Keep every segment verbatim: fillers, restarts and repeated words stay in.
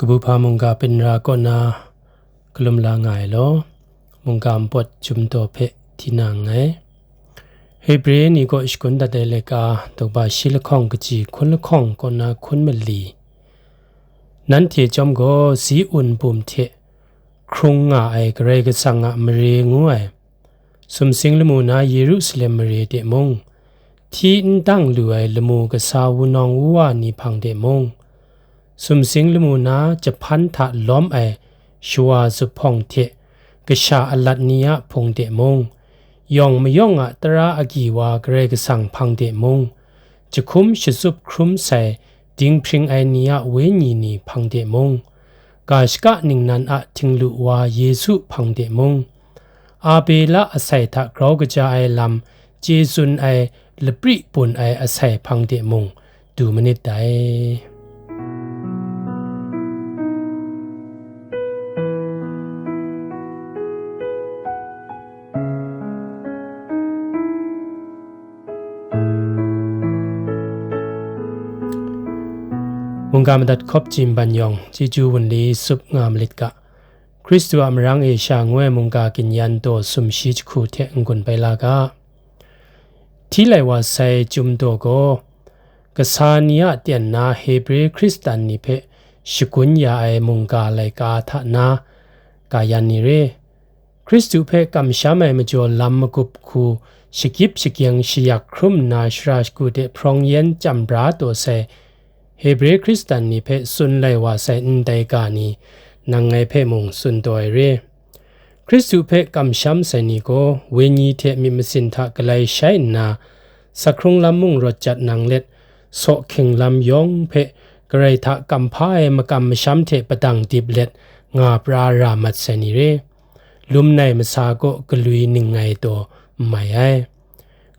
Kabu hpa mungga pinra kaw na kalum la nga ai law, mungga npawt jum daw hpe di na nngai. Hebre ni kaw shakun dat ai laika, daw ba shi lahkawng kaji hkun lahkawng kaw na hkun mali. Nanhte chyawm gaw, si un bum hte hkrung nga ai Karai Kasang a mare ngu ai, sumsing lamu na Yerusalem mare de mung, hti n dang lu ai lamu kasa wunawng wuwa ni hpang de mung, sumsing lamu na jahpan hta lawm ai shawa zuphpawng hte kasha alat ni a hpung de mung, yawng mayawng a tara agyi wa Karai Kasang hpang de mung, jahkum shatsup hkrum sai dinghpring ai ni a wenyi ni hpang de mung, ga shaka ningnan a htinglu wa Yesu hpang de mung, Abela asai hta grau kaja ai lam chye tsun ai lapri bun ai asai hpang de mung du manit dai. Mungga madat hkawp jim ban yawng, chyeju wunli sup nga malit ga. Hkristu a marang e sha ngu ai mungga ginyan daw sumshi jahku hte n-gun bai la ga. Hti lai wa sai jum daw gaw, kasa ni a ten na Hebre Hkristan ni hpe shagun ya ai mungga laika hta na, ga yan ni re. Hkristu hpe kamsham ai majaw lam magup hku shagyip shagyeng shayak hkrum nna shara shagu de hprawng yen chyam bra taw sai Hebre Hkristan ni hpe tsun lai wa sai ndai ga ni, nang ngai hpe mung tsun taw ai re. Hkristu hpe kamsham sai ni gaw, wenyi hte myit masin hta galai shai nna, sakhkrung lam mung rawt jat nang let, saw hking lam yawng hpe Karai hta kamhpa ai makam masham hte padang dip let nga pra ra mat sai ni re. Lum nai masa kaw galwi ning ngai taw n mai ai.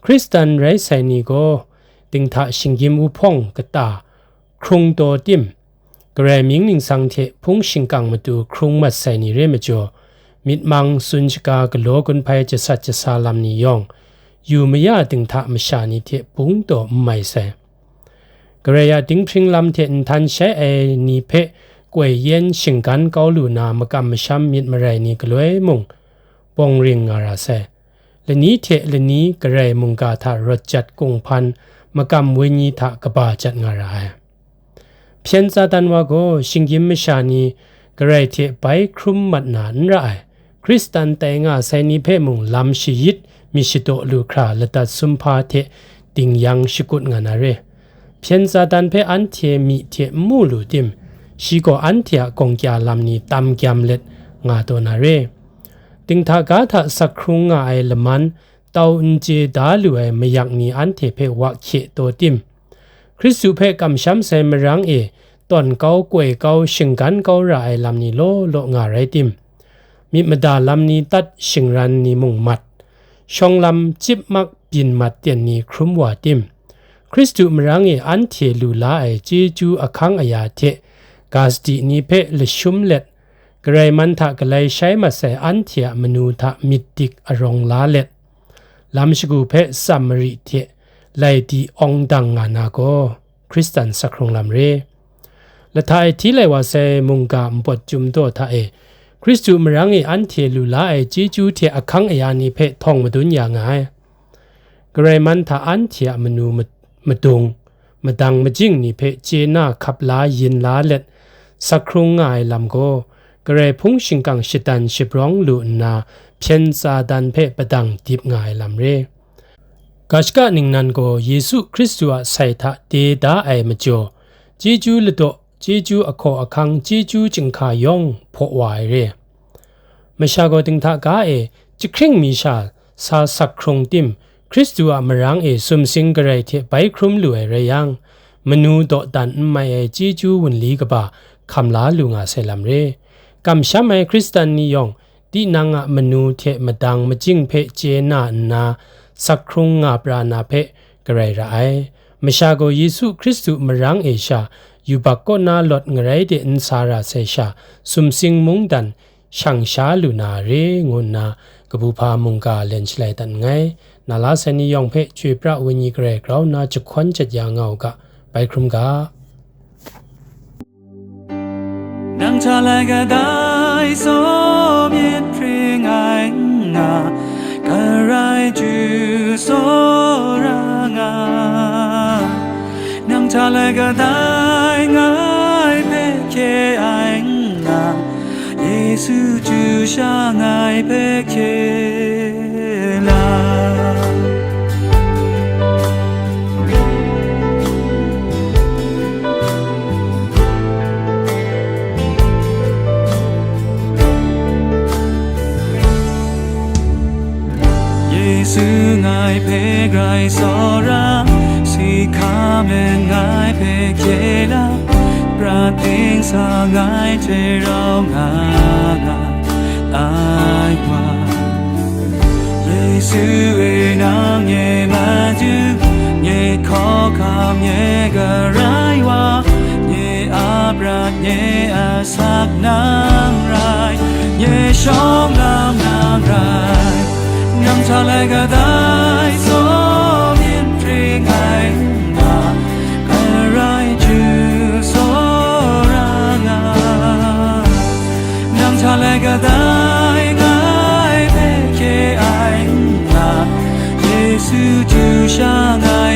Hkristan rai sai ni gaw, dinghta shinggyim wuhpawng kata hkrung taw tim, Karai mying ningsang hte hpung shingkang matu hkrung mat sai ni re majaw, myit mang tsun shaga galaw gun hpai jasat jasa lam ni yawng, yu maya dinghta masha ni hte bung taw n mai sai. Karai a dinghpring lam hte nhtan shai ai ni hpe koi yen shinggan kau lu na makam masham myit marai ni galoi mung, bawng ring nga ra sai. Lani hte lani Karai mungga hta rawt jat kunghpan makam wenyi hta kaba jat nga ra ai. Hpyen Satan wa gaw shinggyim masha ni Karai hte bai hkrum mat na n ra ai, Hkristan tai nga sai ni hpe mung lam shayit myit shadaw lu hkra ladat sumhpa hte ding yang shakut nga na re. Hpyen Satan hpe anhte myi hte n mu lu tim, shi gaw anhte a gawng kya lam ni tam gyam let nga taw na re. Dinghta ga hta sak hkrung nga ai laman tau n chye da lu ai mayak ni anhte hpe wa hkye taw tim, Hkristu hpe kamsham sai marang e tawn kau, koi kau, shinggan kau ra ai lam ni law law nga rai tim, myit mada lam ni tat shingran ni mung mat, shawng lam chyip mak byin mat ten ni hkrum wa tim, Hkristu marang e anhte lu la ai chyeju ahkang aya hte ga sadi ni hpe lashum let, Karai man hta galai shai mat sai anhte a manu hta myit dik arawng la let, lam shagu hpe tsam mari hte lai di awng dang nga na gaw, Hkristan sak hkrung lam re. Lahta e hti lai wa sai mungga npawt jum daw hta e, Hkristu marang e anhte lu la ai chyeju hte ahkang aya ni hpe htawng madun ya nga ai. Karai man hta anhte a manu ma-, madung, madang majing ni hpe chye na hkap la yin la let, sak hkrung nga ai lam gaw, Karai hpung shingkang shatan shabrawng lu nna, hpyen Satan hpe padang dip nga ai lam re. Ga shaka ningnan gaw Yesu Hkristu a sai hta de da ai majaw, chyeju ladaw, chyeju ahkaw ahkang, chyeju chyinghka yawng hpaw wa ai re. Masha gaw dinghta ga e jahkring mi sha sa sak hkrung tim, Hkristu a marang e sumsing Karai hte bai hkrum lu ai rai yang, manu dawdan n mai ai chyeju wunli kaba hkam la lu nga sai lam re. Kamsham ai Hkristan ni yawng, tinang a manu hte madang majing hpe chye na nna, sak hkrung nga pra na hpe garai ra ai. Masha gaw Yesu Hkristu marang e sha, yubak kaw na lawt ngarai de n sa ra sai sha, sumsing mungdan shang sha lu na re, ngu nna kabu hpa mungga len shalai dat nngai. Na la sai ni yawng hpe chyoi pra wenyi garai grau nna jahkawn jat ya nga u ga, bai hkrum ga. Nang hta lai kadai saw myit hpring ai n nga, Karai Ju tsawra nga. Nang hta lai kadai ngai hpe hkye ai n nga, Yesu Ju sha ngai hpe hkye la. Yesu ngai hpe grai tsawra, si hkam let ngai hpe hkye la, prat ting sa ngai hte rau nga nga ai wa. Yesu e, nang nye Madu, nye hkawhkam, nye Karai wa, nye a prat, nye asak nang rai, nye shawng lam nang rai. Nang hta lai kadai saw myit hpring ai n nga, Karai Ju tsawra nga. Nang hta lai kadai ngai hpe hkye ai n nga, Yesu Ju sha ngai